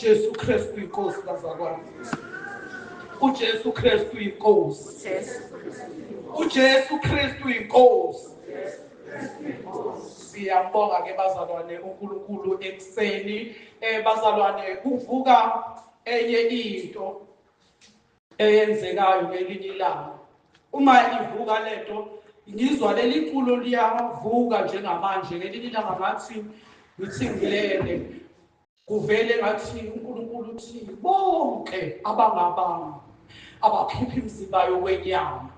uJesu Kristu inkosi bazalwane. uJesu Kristu inkosi. uJesu Kristu inkosi. Siyabonga ke bazalwane uNkulunkulu ekuseni. Bazalwane kuvuka enye into eyenzekayo ngelinye ilanga. Uma ivuka lento ngizwa leli culo liyavuka njengamanje. Ngelinye ilanga ngathi ngithi ngilele kuvele ngathi uNkulunkulu uthi bonke abangabami abakhipha imizimba yokwenyama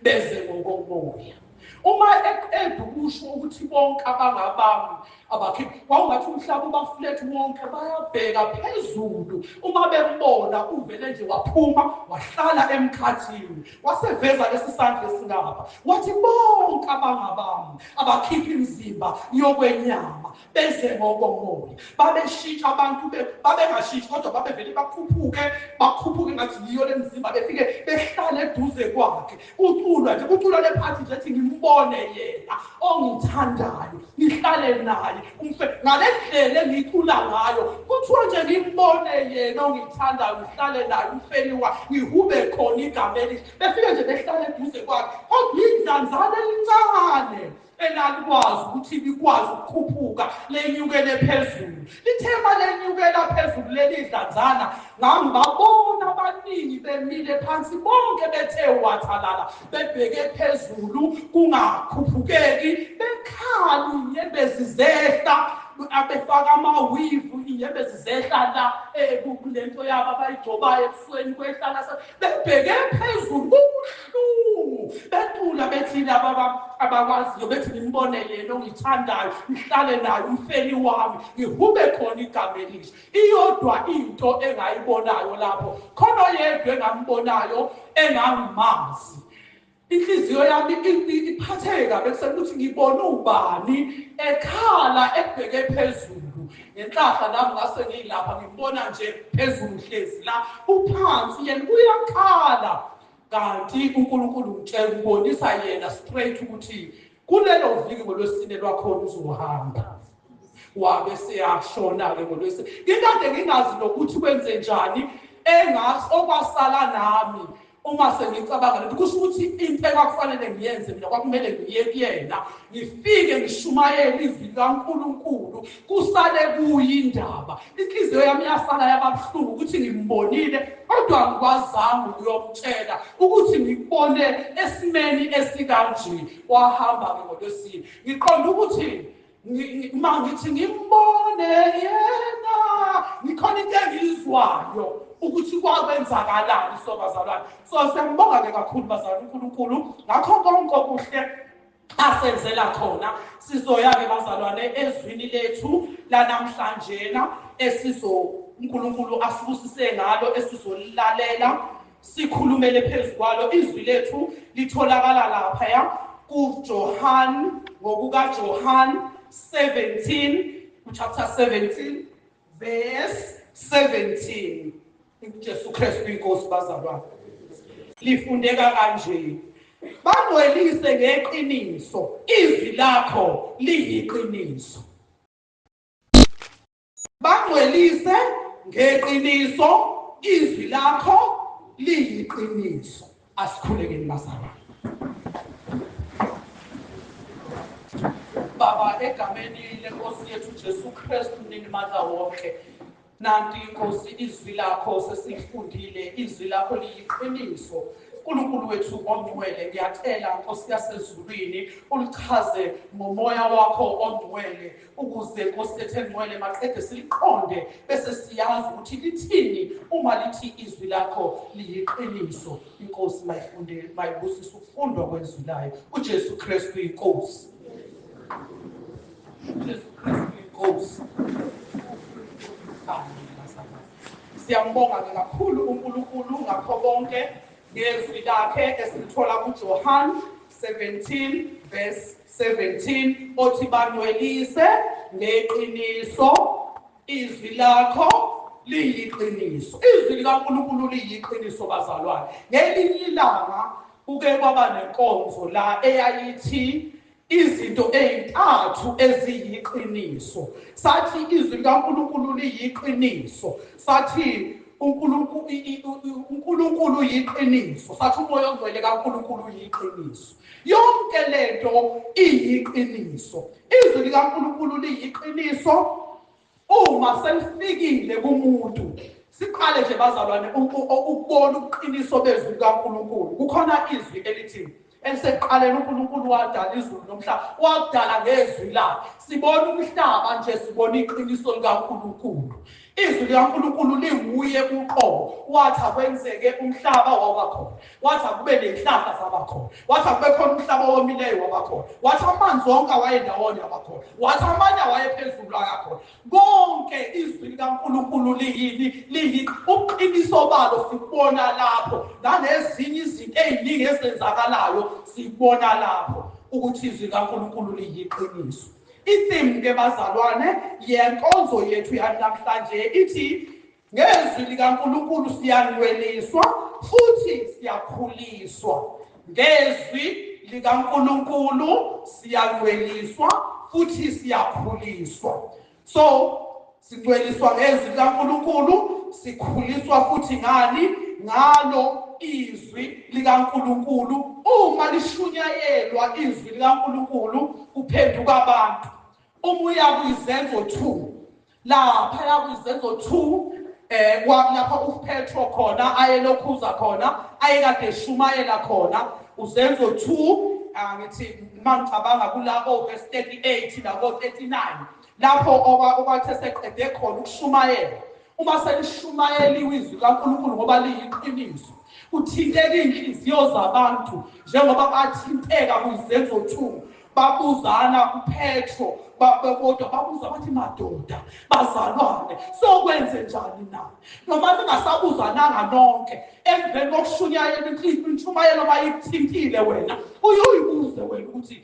beze ngokomoya. Uma edukusho ukuthi bonke abangabami abakhipha, wawungathi umhlaba uba-flat wonke, bayabheka phezulu. Uma bembona uvele nje waphuma wahlala emkhathini, waseveza lesi sandla esingapha wathi bonke abangabami abakhipha imizimba yokwenyama beze ngokomoya. Babeshintsha abantu, babengashintshi kodwa babevele bakhuphuke ngathi yiyo le mzimba, befike behlale eduze kwakhe. Kuculwa nje, kuculwa le phathi nje ethi ngimbone yena ongithandayo, ngihlale naye ngale ndlela engicula ngayo. Kuthiwa nje ngimbone yena ongithandayo, ngihlale naye umfeli wakhe, ngihube khona igama elihle. Befike nje behlale eduze kwakhe, kodwa idlanzana elincane elalikwazi ukuthi likwazi ukukhuphuka lenyukele phezulu. Lithema lenyukela phezulu leli dlanzana, ngangibabona abaningi bemile phansi bonke bethe wathalala bebheke phezulu kungakhuphukeki, bekhala inyembezi zehla, abefaka amawivu inyembezi zehla la kulento yabo abayigcobayo ebusweni kwehlala, bebheke phezulu kubuhlungu, becula bethi laba abakwaziyo bethi ngimbone yena ongithandayo, ngihlale naye umfeli wami, ngihube khona igama elihle. Iyodwa into engayibonayo lapho, khona oyedwa engambonayo engangimazi. Inhliziyo yami iphatheka bese kuthi ngibona ubani ekhala ebheke phezulu. Ngenhlahla nami ngase ngilapha ngibona nje phezulu hlezi la uphansi yena uyakhala, kanti uNkulunkulu ngitshela ubonisa yena straight ukuthi kulelo viki ngolwesine lwakhona uzohamba. Wabe seyashona-ke ngolwesine. Ngikade ngingazi nokuthi kwenze njani, okwasala nami uma sengicabanga lento, kusho ukuthi into ekwakufanele ngiyenze mina kwakumele ngiye kuyena, ngifike ngishumayele izwi likaNkulunkulu, kusale kuyindaba. Inhliziyo yami yasala yababuhlungu ukuthi ngimbonile, kodwa ngikwazanga ukuyomtshela ukuthi ngikubone esimeni esikanje. Wahamba-ke ngolwesine. Ngiqonda ukuthi uma ngithi ngimbone yena, ngikhona into engiyizwayo ukuthi kwakwenzakalani. So bazalwane, so siyambonga-ke kakhulu bazalwane uNkulunkulu ngakho konke okuhle asenzela khona. Sizoya-ke bazalwane ezwini lethu lanamhlanjena esizo uNkulunkulu asibusise ngalo, esizolilalela sikhulumele phezu kwalo. Izwi lethu litholakala laphaya kuJohn, ngokukaJohn 17, chapter 17 verse 17. Jesu Kristu inkosi bazalwane. Lifundeka kanje: bangcwelise ngeqiniso, izwi lakho liyiqiniso. Bangcwelise ngeqiniso, izwi lakho liyiqiniso. Asikhulekeni bazalwane. Baba, egameni lenkosi yethu Jesu Kristu mninimandla wonke, nanti inkosi izwi lakho sesifundile, izwi lakho liyiqiniso. uNkulunkulu wethu ongcwele, ngiyacela Nkosi yasezulwini ulichaze ngomoya wakho ongcwele, ukuze Nkosi yethu engcwele maqede siliqonde bese siyazi ukuthi lithini uma lithi izwi lakho liyiqiniso. Inkosi mayifunde, mayibusise ukufundwa kwezwi layo. uJesu Kristu inkosi. uJesu Kristu inkosi. Amen. Siyambonga ke kakhulu uNkulunkulu ngakho konke ngezwi lakhe esilithola kuJohn 17 verse 17 othi bangcwelise ngeqiniso, izwi lakho liyiqiniso. Izwi likaNkulunkulu liyiqiniso bazalwane. Ngelinye ilanga kuke kwaba nenkonzo la eyayithi izinto ezintathu eziyiqiniso. Sathi izwi likaNkulunkulu liyiqiniso, sathi uNkulunkulu uyiqiniso, sathi umoya ongcwele kaNkulunkulu uyiqiniso. Yonke lento iyiqiniso. Izwi likaNkulunkulu liyiqiniso uma selifikile kumuntu. Siqale nje bazalwane ukubona ubuqiniso bezwi likaNkulunkulu. Kukhona izwi elithi elisekuqaleni uNkulunkulu wadala izulu nomhlaba, wadala ngezwi lakhe. Sibona umhlaba nje, sibona iqiniso likaNkulunkulu. Izwi likaNkulunkulu linguye uqobo. Wathi akwenzeke umhlaba, waba khona. Wathi akube nezihlahla, zaba khona. Wathi akube khona umhlaba owomileyo, waba khona. Wathi amanzi wonke awayendawonye, aba khona. Wathi amanye awayephezulu, akakhona. Konke izwi likaNkulunkulu liyini? Liyi ubuqiniso balo sibona lapho, nanezinye izinto eziningi ezenzakalayo sibona lapho ukuthi izwi likaNkulunkulu liyiqiniso. I-theme ke bazalwane yenkonzo yethu yanamhlanje ithi ngezwi likaNkulunkulu siyangcweliswa futhi siyakhuliswa. Ngezwi likaNkulunkulu siyangcweliswa futhi siyakhuliswa. So singcweliswa ngezwi likaNkulunkulu, sikhuliswa futhi ngani? Ngalo izwi likaNkulunkulu. Uma lishunyayelwa izwi likaNkulunkulu kuphenduka abantu. Uma uya kwiZenzo 2, lapha kwiZenzo 2 lapha uPetro khona ayelokhuza khona, ayekade eshumayela khona. uZenzo 2, angithi mangicabanga kulabo verse 38 nako 39, lapho okwathe seqede khona ukushumayela. Uma selishumayeliwe izwi kaNkulunkulu ngoba liyiqiniso, kuthinteka inhliziyo zabantu njengoba bathinteka kwiZenzo 2. Babuzana uPetro, kodwa babuza bathi madoda bazalwane sokwenze njani na? Noma ningasabuzananga nonke emveni kokushunyayela intshumayelo bayikuthintile wena, uye uyibuze wena ukuthi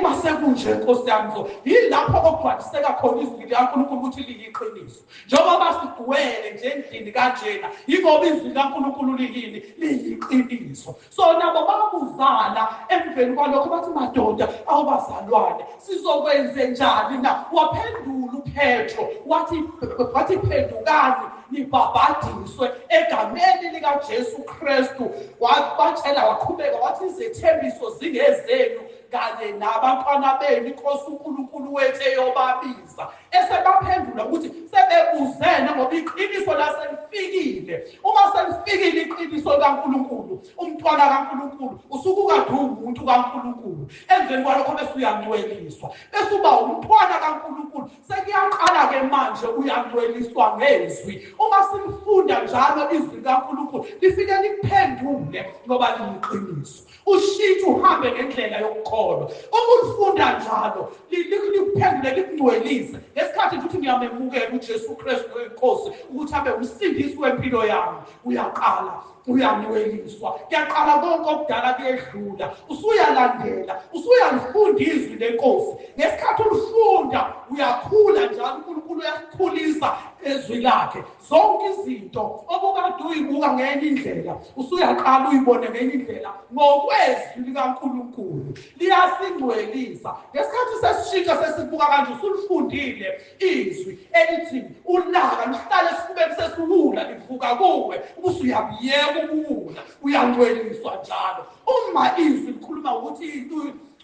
Mase kunje Nkosi yami, yilapho okugcwaliseka khona izwi likaNkulunkulu ukuthi liyiqiniso. Njengoba sigcwele nje endlini kanjena, yingoba izwi likaNkulunkulu liyini? Liyiqiniso. So nabo babuzana emveni kwalokho bathi, madoda, awubazalwane, sizokwenze njani na? Waphendula uPetro wathi phendukani nibhabhadiswe egameni likaJesu Kristu. Wabatshela, waqhubeka wathi izethembiso zingezenu kanye nabantwana benu, iNkosi uNkulunkulu wethu eyobabiza. Esebaphendula ukuthi sebebuzene ngoba iqiniso laselifikile. Uma selifikile iqiniso likaNkulunkulu, umntwana kaNkulunkulu usuke ukade uwumuntu kaNkulunkulu. Emveni kwalokho bese uyangcweliswa, bese uba umntwana kaNkulunkulu. Sekuyaqala-ke manje uyangcweliswa ngezwi. Uma silifunda njalo izwi likaNkulunkulu lifike likuphendule ngoba liyiqiniso. Ushintshe uhambe ngendlela yokukholwa. Uma ulifunda njalo likuphendule, likungcwelise. Ngesikhathi nje uthi ngiyamemukela uJesu Kristu weNkosi ukuthi abe umsindisi wempilo yami, uyaqala uyangcweliswa. Kuyaqala konke okudala kuyedlula, usuyalandela, usuyalifunda izwi lenkosi. Ngesikhathi ulifunda uyakhula njalo, uNkulunkulu uyakukhulisa ezwi lakhe. Zonke izinto obukade uyibuka ngenye indlela usuyaqala uyibone ngenye indlela ngokwezwi likaNkulunkulu. Liyasingcwelisa. Ngesikhathi sesishintsha sesibuka kanje, usulifundile izwi elithi ulaka luhlale esifubeni sesiwula, livuka kuwe, ubusuyabuyeka ukuwula, uyangcweliswa njalo. Uma izwi likhuluma ukuthi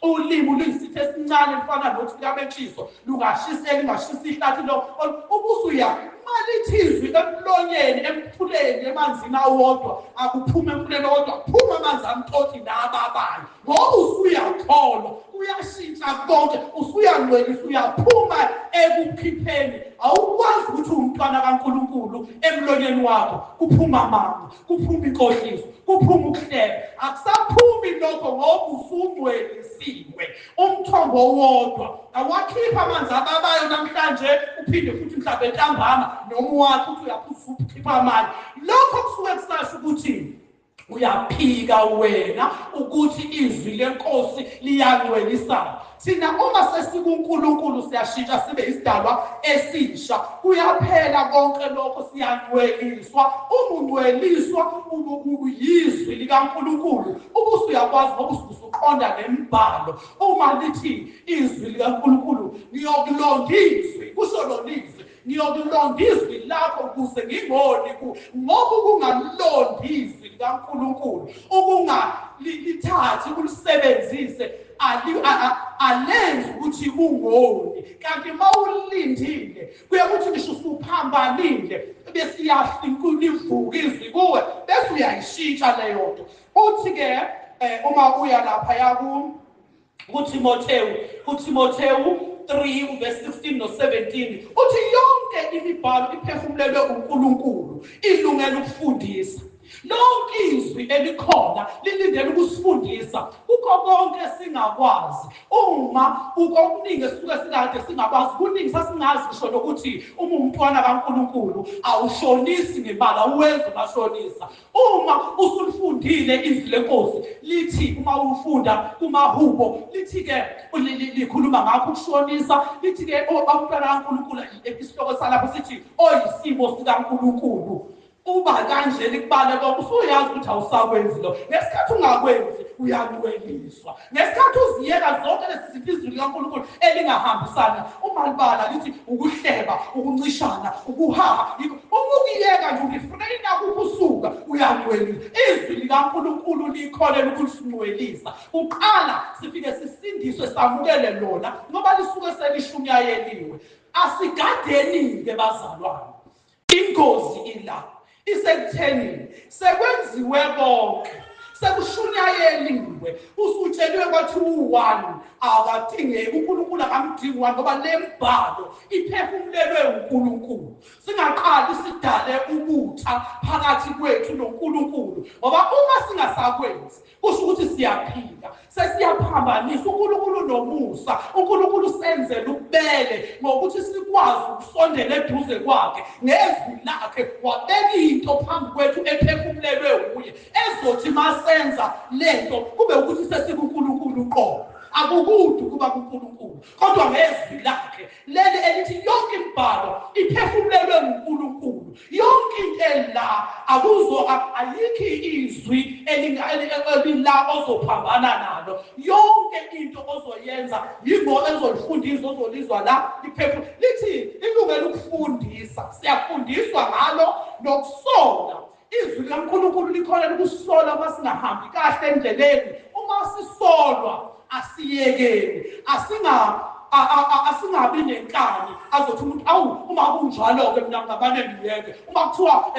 ulimi luyisitho esincane lifana nothi luyabetshiswa, lungashisela, lungashisa ihlathi lo, ubusuya malithi izwi emlonyeni, emfuleni, emanzini awodwa, akuphume emfuleni owodwa, kuphuma amanzi amtoti nababayo. Ngoba usuyakholwa, kuyashintsha konke, usuyangcwelisa, uyaphuma ekukhipheni. Awukwazi ukuthi umntwana kaNkulunkulu emlonyeni wakho kuphuma amanga, kuphuma inkohliso, kuphuma ukuhleba. Akusaphumi lokho ngoba usungcwelisiwe. Umthombo owodwa awakhipha amanzi ababayo namhlanje, uphinde futhi mhlawumbe ntambama noma wakho uthi uyaphuza ukhipha amanye. Lokho kusuke kusasho ukuthi uyaphika wena ukuthi izwi lenkosi liyangcwelisana. Thina uma sesikuNkulunkulu siyashintsha sibe isidalwa esisha, kuyaphela konke lokho, siyangcweliswa. Uma ungcweliswa uyizwi likaNkulunkulu, ubusuyakwazi ngoba usuqonda nembhalo. Uma lithi izwi likaNkulunkulu ngiyokulonda izwi, kusho lona izwi, ngiyokulonda izwi lakho ukuze ngingoni ku, ngoba ukungalonda izwi likaNkulunkulu, ukungalithathi ulisebenzise, alenzi ukuthi ungoni. Kanti mawulindile kuye kuthi ngisho usuphambanile bese iyalivuka izwi kuwe, bese uyayishintsha leyo nto. Uthi-ke uma uya laphaya kuTimothewu 3 verse 16 no 17, uthi yonke imibhalo iphefumulelwe uNkulunkulu, ilungele ukufundisa. Lonke izwi elikhona lilindele ukusifundisa kukho konke singakwazi. Uma okuningi esisuke sikade singakwazi, kuningi sasingazi ngisho nokuthi uma umntwana kaNkulunkulu awushonisi ngemali, awuwenzi umashonisa. Uma usulifundile izwi lenkosi lithi uma ufunda kumahubo lithi-ke likhuluma ngakho ukushonisa, lithi-ke umntwana kaNkulunkulu, isihloko salapho sithi oyisimo sikaNkulunkulu. Uba kanje likubale konke, usuyazi ukuthi awusakwenzi lo. Ngesikhathi ungakwenzi uyangcweliswa. Ngesikhathi uziyeka zonke lezi zinto izwi likaNkulunkulu elingahambisani, uma libala lithi ukuhleba, ukuncishana, ukuhaha, uma ukuyeka nje urefraina kukusuka, uyangcweliswa. Izwi likaNkulunkulu likholela ukulisingcwelisa. Uqala sifike sisindiswe samukele lona ngoba lisuke selishunyayeliwe. Asigadeni-ke bazalwane. Ingozi ila isekutheni sekwenziwe konke, sekushunyayeliwe, usutsheliwe kwathi u-one akadingeki, uNkulunkulu akamdingi one ngoba le mbhalo iphefumulelwe uNkulunkulu. Singaqali sidale ubutha phakathi kwethu noNkulunkulu, ngoba uma singasakwenzi kusho ukuthi siyaphila, sesiyaphambanisa. uNkulunkulu nomusa, uNkulunkulu senzela ukubele ngokuthi sikwazi ukusondela eduze kwakhe ngezwi lakhe. Wabeka into phambi kwethu ephefumulelwe uye, ezothi masenza lento kube ukuthi sesikuNkulunkulu uqobo. Akukude ukuba kuNkulunkulu, kodwa ngezwi lakhe leli elithi yonke imibhalo iphefumulelwe nguNkulunkulu. Yonke into ela akuzo, ayikho izwi elila ozophambana nalo. Yonke into ozoyenza yingo ezolifundisa, ozolizwa la liphefumule lithi ilungele ukufundisa. Siyafundiswa ngalo nokusola. Izwi likaNkulunkulu likhona ukusola uma singahambi kahle endleleni. Uma sisolwa asiyekeni, asingabi nenkani azothi umuntu awu uma kunjalo-ke mina ngamane ngiyeke. Uma kuthiwa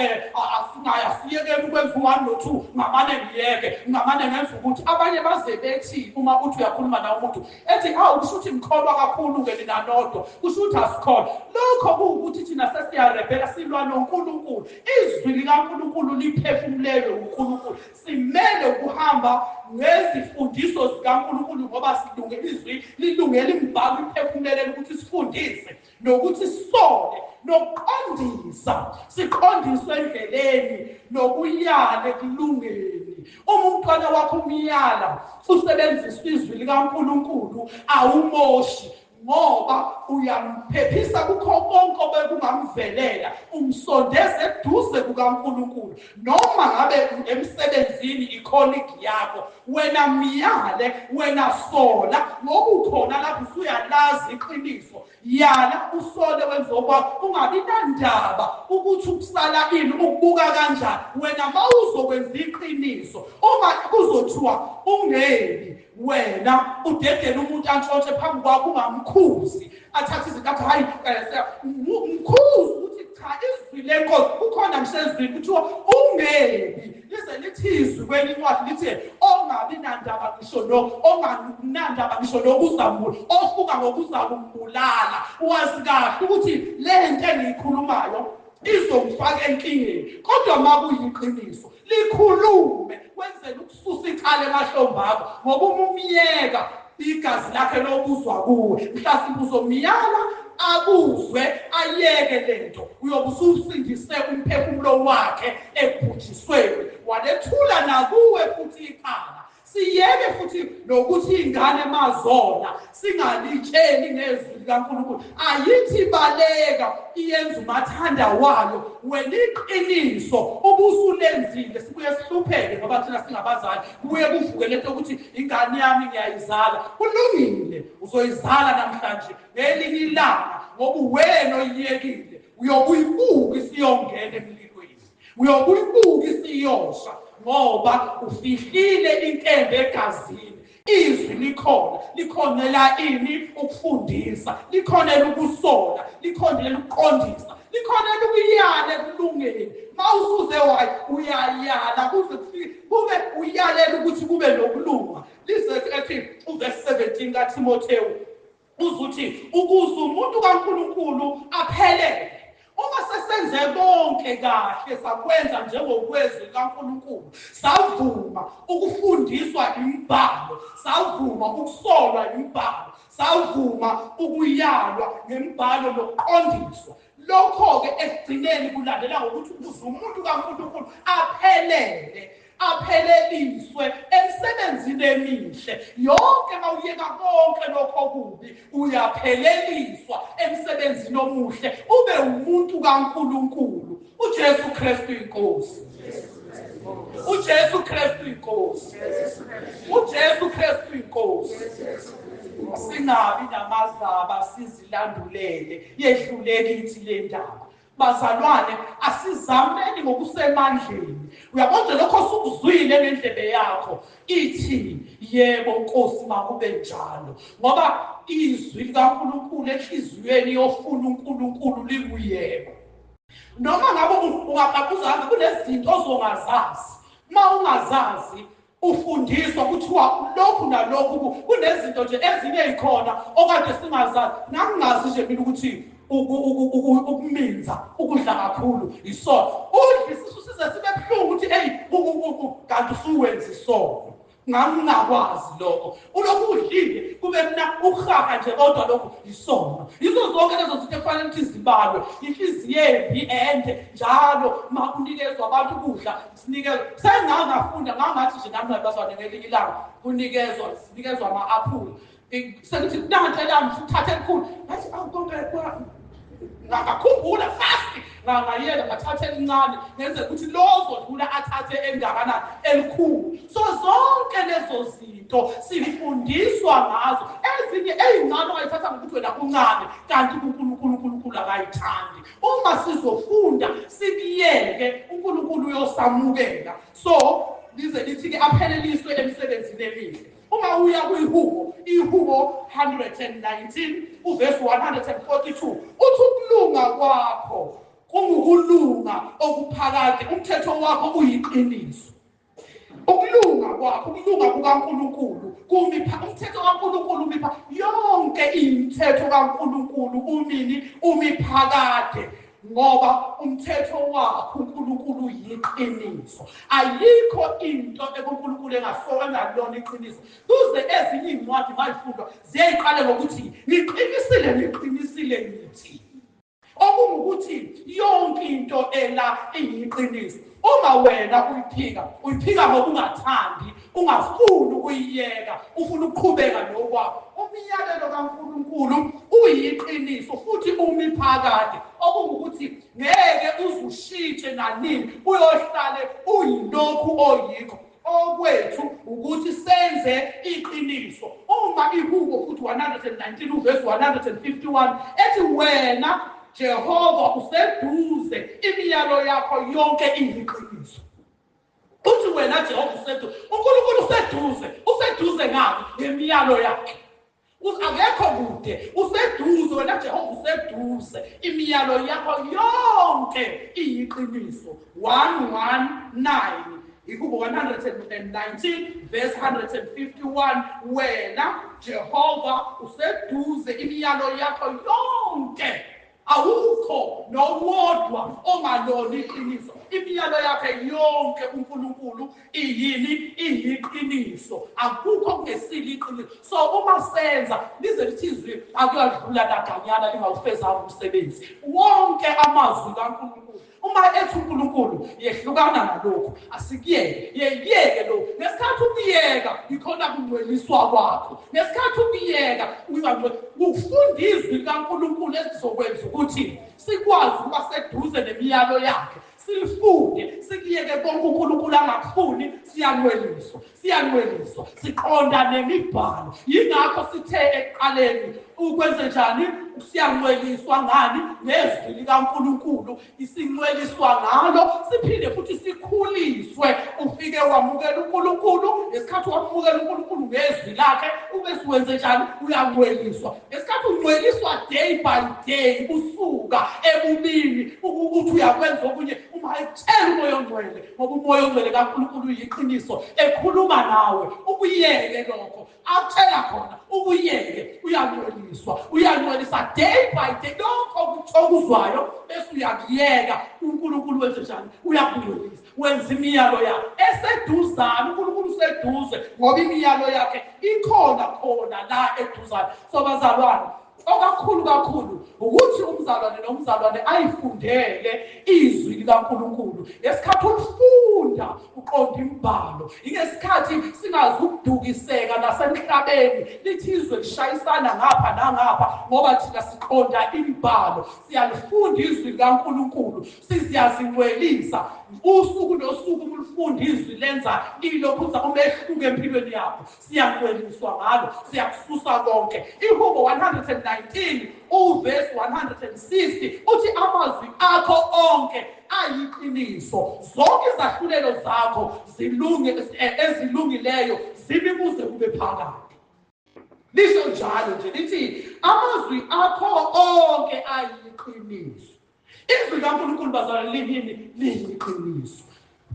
asiyekeni ukwenza u-1 no-2, ngamane ngiyeke, ngamane ngenza ukuthi. Abanye baze bethi uma uthi uyakhuluma nawe umuntu ethi awu kusho ukuthi ngikholwa kakhulu-ke nina nodwa, kusho ukuthi asikholwa. Lokho kuwukuthi thina sesiyarebhela, silwa noNkulunkulu. Izwi likaNkulunkulu liphefumulelwe uNkulunkulu. Simele ukuhamba ngezifundiso zikaNkulunkulu ngoba silungele izwi, lilungele imibhalo iphefumulelwe ukuthi sifundise nokuthi sisole nokuqondisa, siqondiswe endleleni nokuyala ekulungeni. Uma umntwana wakho umyala usebenzisa izwi likaNkulunkulu, awumoshi, ngoba uyamphephisa kukho konke obekungamvelela, umsondeze eduze kukaNkulunkulu. Noma ngabe emsebenzini icolleague yakho, wena myale, wena sola, ngoba ukhona lapho usuyalazi iqiniso. Yala usole wenze okwakho, ungabi nandaba ukuthi ukusala ini, ukubuka kanjani. Wena mawuzokwenza iqiniso, uma kuzothiwa ungebi wena udedele umuntu antshontshe phambi kwakho, ungamkhuzi, athathe izinto athi hayi mkhuzi ukuthi cha izwi lenkosi kukhona ngisho ezwini kuthiwa ungebi. Lize lithi izwi kwenye incwadi lithi ongabi nandaba ngisho no onganandaba ngisho nokuzamula, ofuka ngokuzakumbulala. Wazi kahle ukuthi le nto engiyikhulumayo izongifaka enkingeni, kodwa makuyiqiniso likhulume, wenzele ukususa icala emahlombe akho, ngoba uma umyeka igazi lakhe lobuzwa kuwe. Mhlawumbe uzomyala akuzwe ayeke lento, uyobe ususindise umphefumulo wakhe ebhujisweni, walethula nakuwe futhi icala. Siyeke futhi nokuthi ingane mazona singalitsheli ngezwi likaNkulunkulu. Ayithi baleka iyenza umathanda wayo, wena iqiniso ubusulenzile. Sibuye sihlupheke ngoba thina singabazali, kubuye kuvuke lento ukuthi ingane yami ngiyayizala. Kulungile, uzoyizala namhlanje, ngelinye ilanga ngoba wena oyiyekile uyobuyibuka isiyongena emlilweni, uyobuyibuka isiyosha, ngoba ufihlile inkembe egazini. Izwi likhona, likhonela ini? Ukufundisa, likhonela ukusola, likhonela ukuqondisa, likhonela ukuyala ekulungeni. Mawusuze uyayala kuze kufike kube uyalela ukuthi kube nokulunga. Lize ethi uverse 17 kaTimotheo uzuthi ukuze umuntu kaNkulunkulu aphelele. Uma sesenze konke kahle, sakwenza njengokwezwi likaNkulunkulu, savuma ukufundiswa imibhalo, savuma ukusolwa imibhalo, savuma ukuyalwa ngemibhalo nokuqondiswa, lokho-ke ekugcineni kulandela ngokuthi ukuze umuntu kaNkulunkulu aphelele, apheleliswe emsebenzini emihle. Yonke mawuyeka konke lokho okubi, uyapheleliswa emsebenzini omuhle, ube umuntu kaNkulunkulu. uJesu Kristu inkosi, uJesu Kristu inkosi, uJesu Kristu inkosi. Singabi namazaba, sizilandulele, yehlule kithi le ndaba. Bazalwane, asizameni ngokusemandleni. Uyabona nje lokho osukuzwile ngendlebe yakho, ithi yebo Nkosi makube njalo, ngoba izwi likaNkulunkulu enhliziyweni yofuna uNkulunkulu linguyebo. Noma ngabe ungaqabuzanga kunezinto ozongazazi, uma ungazazi ufundiswa kuthiwa lokhu nalokhu, kunezinto nje ezinye ezikhona okade singazazi. Nangingazi nje mina ukuthi ukuminza ukudla kakhulu isono, udla isisu size sibe buhlungu ukuthi hey kanti usuwenza isono. Ngangingakwazi lokho. Ulokhu udlile kube mina ukuhaha nje, kodwa lokho isono. Yizo zonke lezo zinto ekufanele ukuthi zibalwe. Inhliziyo embi ende njalo uma kunikezwa abantu ukudla sinikezwa. Sengangafunda ngangathi nje nami bazwane ngelinye ilanga kunikezwa sinikezwa ama-aphula. Sekuthi nanti lami uthathe elikhulu. Ngathi awu konke ngakhumbula fast ngayeka ngathatha elincane ngenze ukuthi lo ozodlula athathe engakanani elikhulu. So zonke lezo zinto sifundiswa ngazo. Ezinye ezincane ongayithatha ngokuthi wena kuncane, kanti kuNkulunkulu uNkulunkulu akayithandi. Uma sizofunda sikuyeke, uNkulunkulu uyosamukela. So lize lithi-ke apheleliswe emsebenzini emihle. Uma uya kwihubo, ihubo 119 uvesi 142 uthi ukulunga kwakho kungukulunga okuphakade, umthetho wakho uyiqiniso. Ukulunga kwakho, ukulunga kukaNkulunkulu kumipha, umthetho kaNkulunkulu umipha yonke imithetho kaNkulunkulu umini umiphakade, ngoba umthetho wakho uNkulunkulu uyiqiniso. Ayikho into ekuNkulunkulu engalona iqiniso. Kuze ezinye iy'ncwadi mayifundwa ziyayiqale ngokuthi ngiqinisile, ngiqinisile ngithi. Okungukuthi yonke into ela iyiqiniso. Uma wena uyiphika, uyiphika ngokungathandi, ungafuni ukuyiyeka, ufuna ukuqhubeka nokwakho. Umyalelo kaNkulunkulu uyiqiniso futhi umi phakade. Okungukuthi ngeke uzushintshe nanini, uyohlale uyilokhu oyikho. Okwethu ukuthi senze iqiniso. Uma ihubo futhi 119 uvesi 151 ethi wena Jehova useduze, imiyalo yakho yonke iyiqiniso. Uthi wena Jehova useduze, uNkulunkulu useduze, useduze ngani? Ngemiyalo yakhe. Akekho kude, useduze wena Jehova useduze, imiyalo yakho yonke iyiqiniso. 119 ihubo 119 verse 151 wena Jehova useduze, imiyalo yakho yonke, awukho nowodwa ongalona iqiniso. Imiyalo yakhe yonke uNkulunkulu iyini? Iyiqiniso. Akukho okungesilo iqiniso. So uma senza lize lithi izwi akuyadlula naganyana lingawufezanga umsebenzi. Wonke amazwi kaNkulunkulu uma ethi uNkulunkulu yehlukana nalokhu, asikuyeke, yeyeke lokhu. Ngesikhathi ukuyeka yikhona kungcweliswa kwakho. Ngesikhathi ukuyeka ufunda izwi likaNkulunkulu elizokwenza ukuthi sikwazi ukuba seduze nemiyalo yakhe, silifunde, sikuyeke konke uNkulunkulu angakufuni. Siyangcweliswa, siyangcweliswa, siqonda nemibhalo. Yingakho sithe ekuqaleni ukwenze njani? Siyangcweliswa ngani? Ngezwi likaNkulunkulu. Isingcweliswa ngalo, siphinde futhi sikhuliswe. Ufike wamukela uNkulunkulu, ngesikhathi wamukela uNkulunkulu ngezwi lakhe ube siwenze njani? Uyangcweliswa. Ngesikhathi ungcweliswa day by day, usuka ebubini ukuthi uyakwenza okunye, uma ekutshela uMoya oNgcwele, ngoba uMoya oNgcwele kaNkulunkulu uyiqiniso, ekhuluma nawe ukuyeke lokho akutshela khona, ukuyeke. Uyangcweliswa, uyangcwelisa day by day. Lokho okuzwayo bese uyakuyeka. uNkulunkulu wenze njani? Uyakungcwelisa, wenza imiyalo yakhe eseduzane. uNkulunkulu useduze ngoba imiyalo yakhe ikhona khona la eduzane. So bazalwane, okakhulu kakhulu ukuthi umzalwane nomzalwane ayifundele izwi likaNkulunkulu. Ngesikhathi ulifunda uqonda imibhalo, ingesikhathi singazukudukiseka nasemhlabeni, lithi izwe lishayisana ngapha nangapha, ngoba thina siqonda imibhalo, siyalifunda izwi likaNkulunkulu, siziyazingcwelisa usuku nosuku. Ulifunda izwi lenza ilokhuza umehluko empilweni yakho. Siyangcweliswa ngalo, siyakususa konke. Ihubo 119 uvesi 160 uthi amazwi akho onke ayiqiniso, zonke izahlulelo zakho zilunge, ezilungileyo zimi kuze kube phakade. Lisho njalo nje lithi amazwi akho onke ayiqiniso. Izwi likaNkulunkulu bazalwane liyini? Liyiqiniso.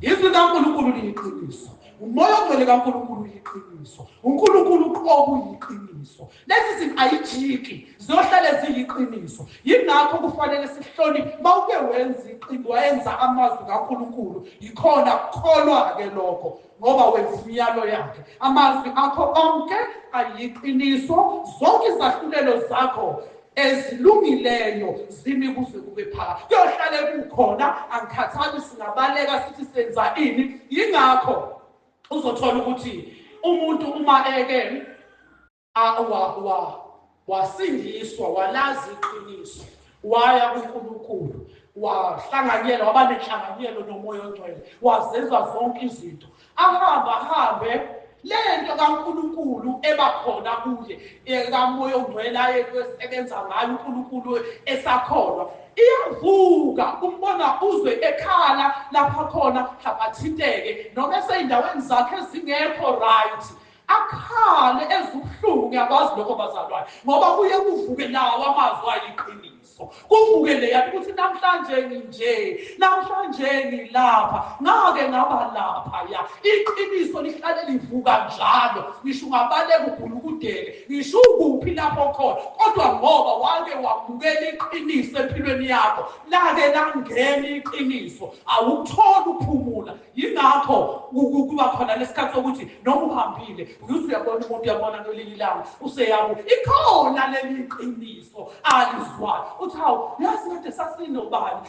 Izwi likaNkulunkulu liyiqiniso. Umoya ongcwele kaNkulunkulu uyiqiniso, uNkulunkulu uqobo uyiqiniso. Lezi zinto ayijiki, ziyohlale ziyiqiniso. Yingakho kufanele sihloniphe. Mawuke wenza iqiniso, wayenza amazwi kaNkulunkulu, yikhona kukholwa-ke lokho, ngoba wenza imiyalo yakhe. Amazwi akho onke ayiqiniso, zonke izahlulelo zakho ezilungileyo zimi kuze kube phakathi. Kuyohlale kukhona, angikhathali singabaleka sithi senza ini. Yingakho uzothola ukuthi umuntu uma eke wasindiswa, walazi iqiniso, waya kuNkulunkulu, wahlanganyela, waba nenhlanganyelo noMoya oNgcwele, wazenza zonke izinto, ahamba ahambe lento kaNkulunkulu ebakhona kuye, kaMoya oNgcwele ayesebenza ngayo uNkulunkulu esakholwa, iyavuka. Umbona uzwe ekhala lapha khona, mhlawumbe athinteke noma esey'ndaweni zakhe ezingekho right, akhale ezubuhlungu. Ngiyakwazi lokho bazalwane, ngoba kuye kuvuke nawo amazwi ayiqiniso, kuvuke leya ukuthi namhlanje nginje, namhlanje ngilapha, ngake ngaba lapha. Ya, iqiniso lihlale livuka njalo, ngisho ungabaleka ugulukudele, ngisho ukuphi lapho khona, kodwa ngoba wake wamukela iqiniso empilweni yakho, lake langena iqiniso, awukutholi ukuphumula. Yingakho kuba khona lesikhathi sokuthi noma uhambile uthi uyabona umuntu, uyabona ngelinye ilanga useyabo, ikhona leli qiniso alizwayo, uthi hawu, yazi kade sasinobani,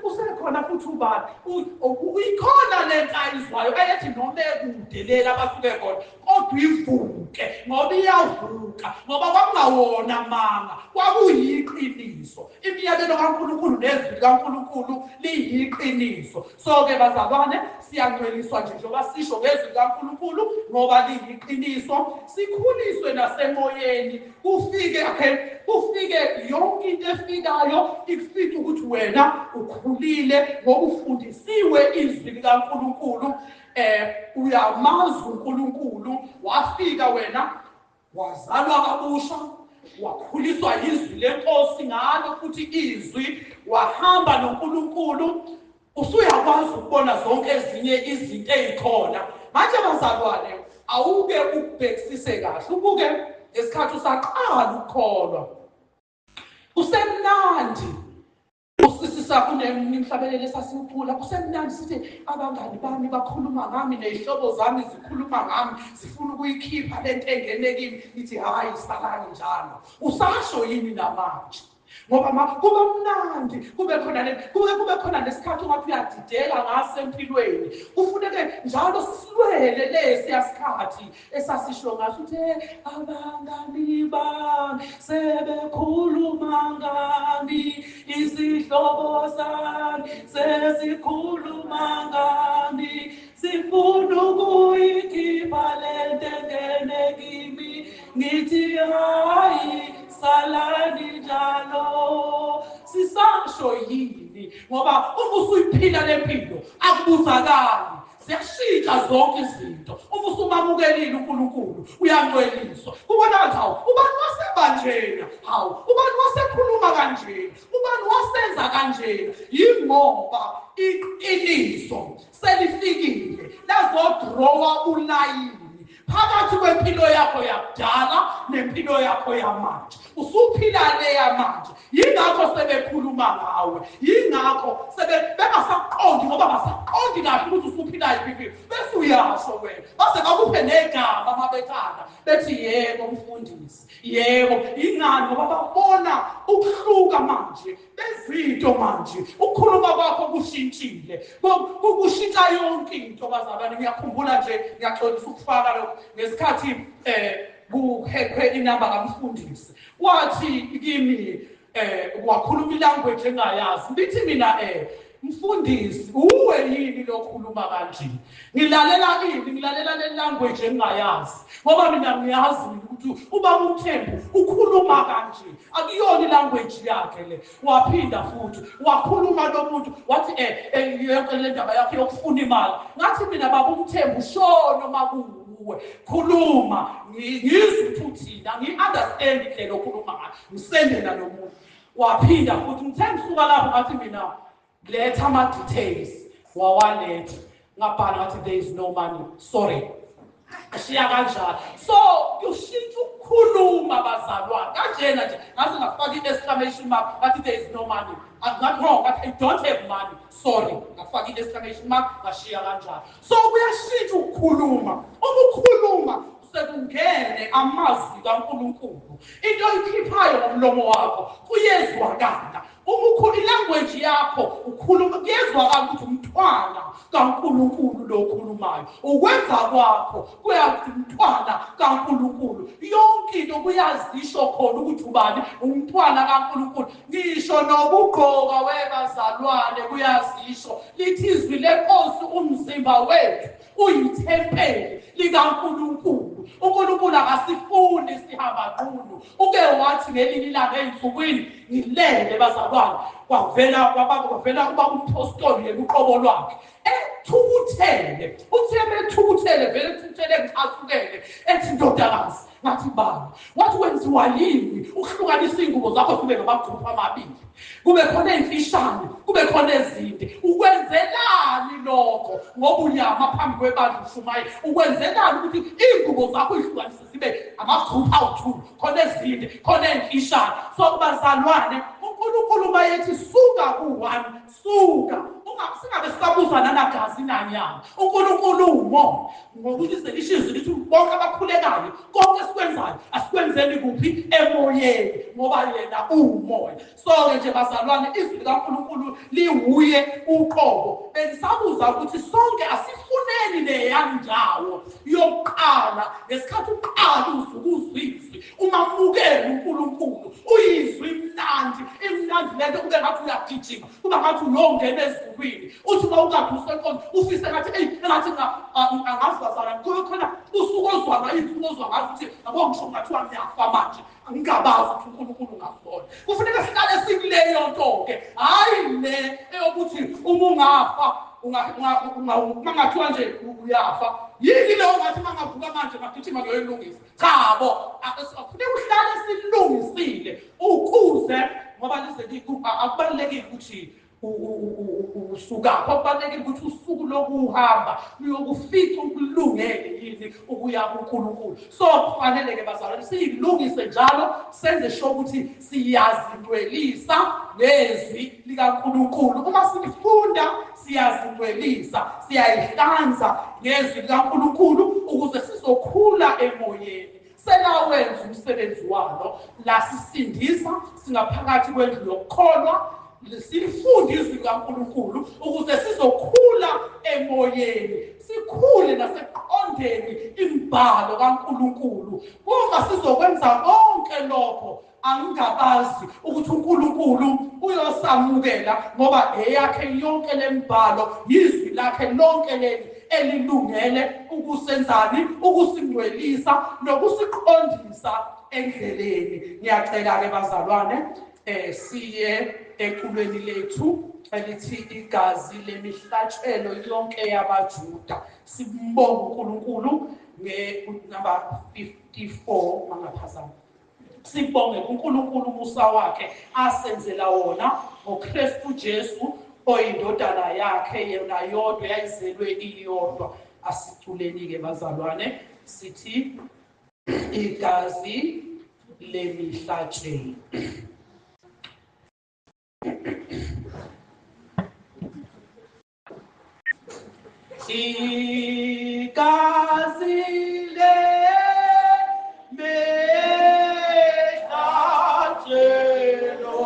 usekhona futhi ubani, ikhona lento ayizwayo ayethi noma ekude lela abasuke khona, kodwa ivuke, ngoba iyavuka, ngoba kwakungawona amanga, kwakuyiqiniso. Imiyalelo kaNkulunkulu nezwi likaNkulunkulu liyiqiniso. So-ke bazalwane, siyangcweliswa nje njengoba sisho ngezwi likaNkulunkulu, ngoba liyiqiniso. Sikhuliswe nasemoyeni, kufike kufike yonke into efikayo ikufice ukuthi wena ukhulile ngoba ufundisiwe izwi likaNkulunkulu. Uyamazi uNkulunkulu, wafika wena wazalwa kabusha, wakhuliswa izwi lenkosi ngalo futhi izwi, wahamba noNkulunkulu, usuyakwazi ukubona zonke ezinye izinto ezikhona. Manje bazalwane, awuke ukubhekisise kahle, ubuke ngesikhathi usaqala ukukholwa, kusemnandi. Usisisa kunemhlabelelo esasiwucula, kusemnandi, sithi abangani bami bakhuluma ngami, ney'hlobo zami zikhuluma ngami, zifuna ukuyikhipha lento engene kimi. Ngithi hhayi, salani njalo. Usasho yini namanje? Ngoba kuba mnandi, kube khona kube khona nesikhathi ungathi uyadideka ngaso empilweni. Kufuneke njalo sisilwele lesiya sikhathi esasisho ngaso ukuthi abangani bami sebekhuluma ngami, isihlobo sami sesikhuluma ngami, sifuna ukuyikhipha lento engene kimi, ngithi hayi, salani njalo. Sisasho yini? Ngoba uma usuyiphila lempilo akubuzakali, ziyashintsha zonke izinto. Uma usumamukelile uNkulunkulu uyangcweliswa. Kubona ukuthi hawu, ubani wasebanjena, hawu, ubani wasekhuluma kanjena, ubani wasenza kanjena. Yingoba iqiniso selifikile lazodrowa ulayini phakathi kwempilo yakho yakudala nempilo yakho yamanje. Usuphila le yamanje, yingakho sebekhuluma ngawe, yingakho bengasaqondi, ngoba basaqondi kahle ukuthi usuphila yiphi impilo. Bese uyasho wena, base bakuphe negama mabethanda, bethi yebo mfundisi, yebo. Ingani? Ngoba babona ukuhluka manje bezinto manje, ukukhuluma kwakho kushintshile, kushintsha yonke into bazalwane. Ngiyakhumbula nje, ngiyaxolisa ukufaka lokho, ngesikhathi kuhekhwe inamba kamfundisi, wathi kimi wakhuluma ilanguage engayazi. Ngithi mina mfundisi, uwe yini lokhuluma kanje? Ngilalela ini? Ngilalela le language engingayazi, ngoba mina ngiyazi ukuthi ubaba uMthembu ukhuluma kanje, akuyona ilanguage yakhe le. Waphinda futhi wakhuluma lo muntu, wathi yonke le ndaba yakhe yokufuna imali. Ngathi mina baba uMthembu, shono makuwe, khuluma ngizwe ukuthi uthini, angi-understand indlela okhuluma ngayo, ngisendela lo muntu. Waphinda futhi, ngithe ngisuka lapho ngathi mina letha ama-details, wawaletha. Ngabhala ngathi there is no money, sorry. Ashiya kanjalo. So kushintsha ukukhuluma bazalwane kanjena nje, ngaze ngafaka i-exclamation mark ngathi there is no money. Ngathi no, ngathi I don't have money, sorry. Ngafaka i-exclamation mark ngashiya kanjalo. So kuyashintsha ukukhuluma. Uma ukhuluma sekungene amazwi kaNkulunkulu, into oyikhiphayo ngomlomo wakho kuyezwakala. Uma ilanguage yakho ukhuluma kuyezwakala ukuthi umntwana kaNkulunkulu lo okhulumayo. Ukwenza kwakho kuyakuthi umntwana kaNkulunkulu. Yonke into kuyazisho khona ukuthi ubani umntwana kaNkulunkulu. Ngisho nokugqoka webazalwane kuyazisho. Lithi izwi lenkosi umzimba wethu uyithempeli likaNkulunkulu. uNkulunkulu akasifuni sihamba nqunu. Uke wathi ngelinye ilanga ey'nsukwini ngilele bazalwane, kwavela uba umpostoli yena uqobo lwakhe ethukuthele. Uthi ethukuthele vele ethukuthele ngicasukele, ethi ndodakazi, ngathi baba, wathi wenziwa yini ukuhlukanisa iy'ngubo zakho zibe ngamagruphu amabili, kube khona ey'mfishane kube khona ezinde? Ukwenzelani lokho? Ngoba uyama phambi kwebandla ushumayela, ukwenzelani ukuthi iy'ngubo zakho uyihlukanise zibe amagruphu awu-2, khona ezinde khona ey'mfishane? So bazalwane, uNkulunkulu mayethi suka ku-1, suka. Singabe sisabuza nanagazi nanyama. uNkulunkulu uwumoya. Ngokuthi selisho izwi lithi bonke abakhulekayo konke esikwenzayo asikwenzeni kuphi? Emoyeni, ngoba yena uwumoya. So-ke nje bazalwane, izwi likaNkulunkulu liwuye uqobo. Bengisabuza ukuthi sonke asifuneni leya ndawo yokuqala. Ngesikhathi uqala uzukuzwa izwi, umamukele uNkulunkulu, uyizwi imnandi, imnandi lento kube ngathi uyagijima, kuba ngathi uyongena ezulwini. Uthi uma ukade usenkonzo ufise ngathi eyi engathi angazi bazalwane, kube khona usuku ozwa ngayo, insuku ozwa ngazo ukuthi yabo ngisho kungathiwa ngiyafa manje ngingabazi ukuthi uNkulunkulu ungakubona. Kufuneka sihlale sikuleyo nto-ke, hhayi le eyokuthi uma ungafa uma ngathiwa nje uyafa yini leyo ngathi uma ngavuka manje ngagijima ngiyoyilungisa. Cha bo, kufuneka uhlale silungisile ukuze, ngoba lize akubalulekile ukuthi usukaphi, akubalulekile ukuthi usuku lokuhamba luyokufica ukulungele yini ukuya kuNkulunkulu. So kufanele-ke bazalwane siyilungise njalo, senze sure ukuthi siyazingcwelisa ngezwi likaNkulunkulu. Uma silifunda siyazingcwelisa, siyayihlanza ngezwi likaNkulunkulu ukuze sizokhula emoyeni. Selawenza umsebenzi walo, lasisindisa singaphakathi kwendlu yokukholwa, silifunde izwi likaNkulunkulu ukuze sizokhula emoyeni, sikhule nasekuqondeni imibhalo kaNkulunkulu. Uma sizokwenza konke lokho, angingabazi ukuthi uNkulunkulu uyosamukela, ngoba eyakhe yonke lemibhalo, yizwi lakhe lonke leli elilungele ukusenzani, ukusingcwelisa nokusiqondisa endleleni. Ngiyacela-ke bazalwane, siye eculweni lethu elithi igazi lemihlatshelo yonke yabaJuda. Simbonge uNkulunkulu nge-number 54 mangaphazami. Sibonge kuNkulunkulu umusa wakhe asenzela wona ngoKristu Jesu oyindodana yakhe yena yodwa eyayizelwe iyodwa. Asiculeni-ke bazalwane, sithi igazi lemihlatshelo. Igazi lemihlatshelo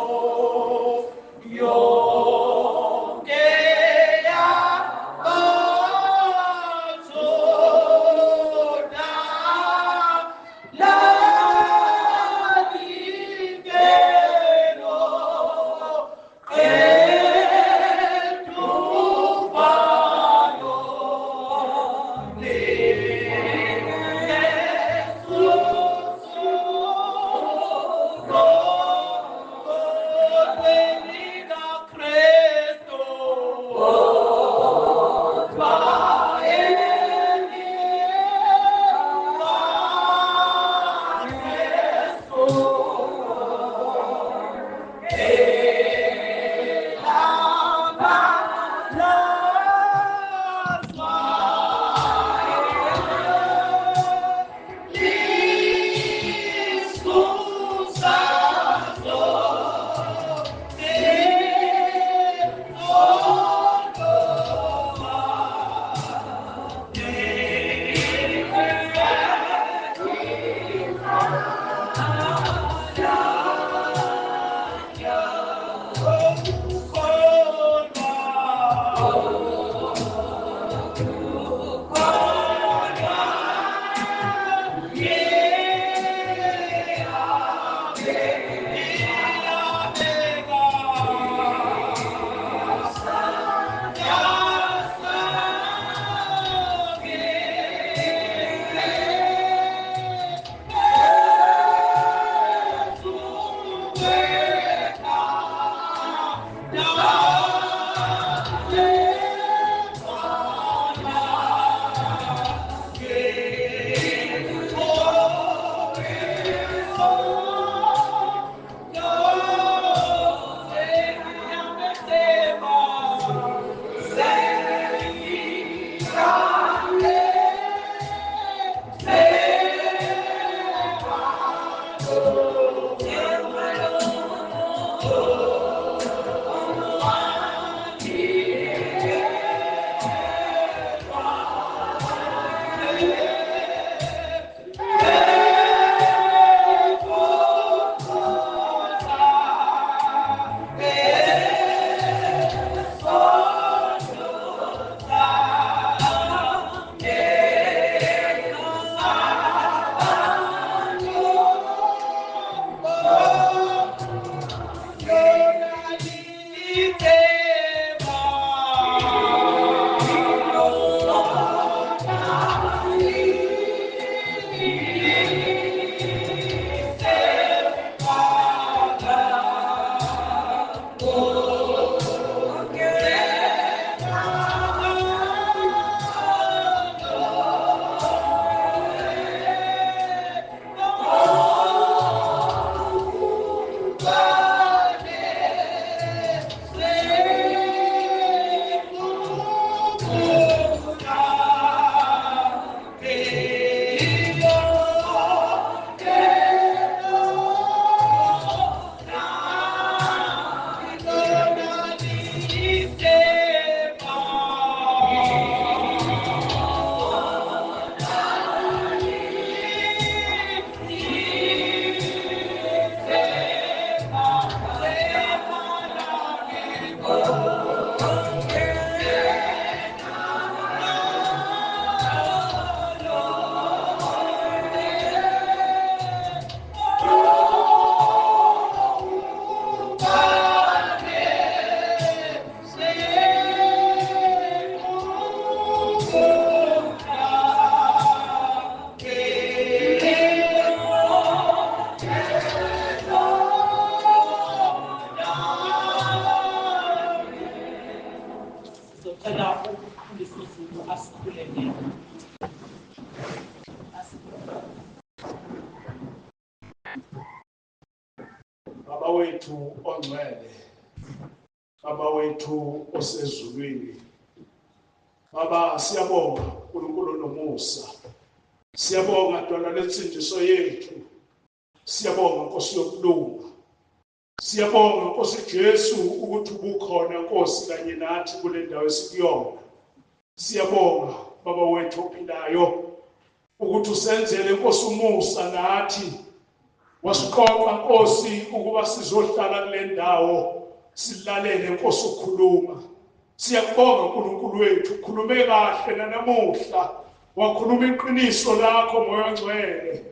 yonke yabaJuda lalingelo qeduvalo. Baba wethu ongcwele, Baba wethu osezulwini, Baba, siyabonga uNkulunkulu nomusa, siyabonga Dwala lensindiso yethu, siyabonga Nkosi yokulunga, siyabonga Nkosi Jesu ukuthi ubukhona Nkosi kanye nathi kule ndawo esikuyona. Siyabonga Baba wethu ophilayo ukuthi usenzele Nkosi umusa nathi, wasiqoqa Nkosi ukuba sizohlala kule ndawo silalele Nkosi ukukhuluma. Siyakubonga uNkulunkulu wethu, ukhulume kahle nanamuhla, wakhuluma iqiniso lakho Moya oNgcwele.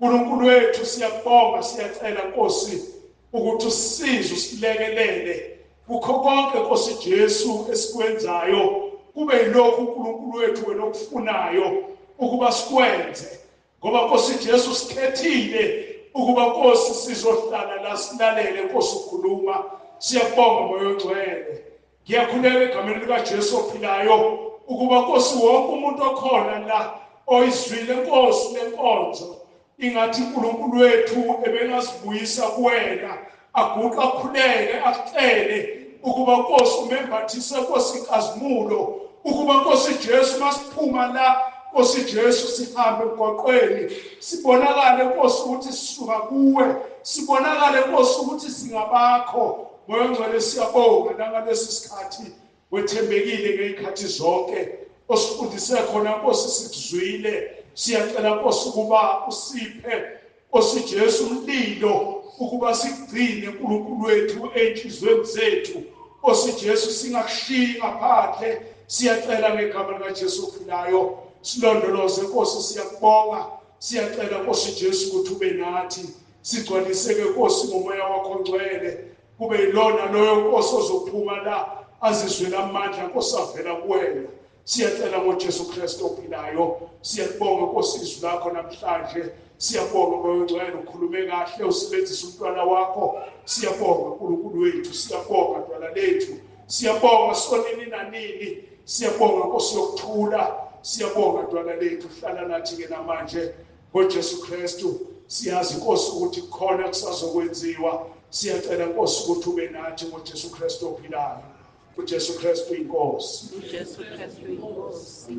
uNkulunkulu wethu siyakubonga, siyacela Nkosi ukuthi usisize usilekelele kukho konke Nkosi Jesu esikwenzayo, kube yilokhu uNkulunkulu wethu wena okufunayo ukuba sikwenze, ngoba Nkosi Jesu sikhethile ukuba Nkosi sizohlala la silalele Nkosi ukhuluma. Siyakubonga Moya oNgcwele. Ngiyakhuleka egameni likaJesu ophilayo ukuba Nkosi wonke umuntu okhona la oyizwile Nkosi lenkonzo, ingathi uNkulunkulu wethu ebengazibuyisa kuwena, aguqa akhuleke akucele ukuba Nkosi umembathise Nkosi inkazimulo, ukuba Nkosi Jesu masiphuma la Nkosi Jesu sihambe emgwaqweni sibonakale Nkosi ukuthi sisuka kuwe, sibonakale Nkosi ukuthi singabakho. Moya oNgcwele siyabonga nangalesi sikhathi wethembekile ngey'khathi zonke osifundise khona Nkosi, sikuzwile. Siyacela Nkosi ukuba usiphe Nkosi Jesu umlilo ukuba sigcine uNkulunkulu wethu ey'nhliziyweni zethu Nkosi Jesu, singakushiyi ngaphandle. Siyacela ngegama likaJesu ophilayo, silondoloze Nkosi. Siyakubonga, siyacela Nkosi Jesu ukuthi ube nathi, sigcwaliseke Nkosi ngomoya wakho ongcwele, kube yilona loyo Nkosi ozophuma la azizwele amandla Nkosi avela kuwena. Siyacela ngoJesu Kristu ophilayo. Siyakubonga Nkosi izwi lakho namhlanje, siyabonga Moya oNgcwele ukhulume kahle usebenzise umntwana wakho. Siyabonga uNkulunkulu wethu, siyabonga Dwala lethu, siyabonga sonini nanini, siyabonga Nkosi yokuthula, siyabonga Dwala lethu. Hlala nathi ke namanje ngoJesu Kristu. Siyazi Nkosi ukuthi kukhona kusazokwenziwa. Siyacela Nkosi ukuthi ube nathi ngoJesu Kristu ophilayo. uJesu Kristu inkosi. uJesu Kristu inkosi.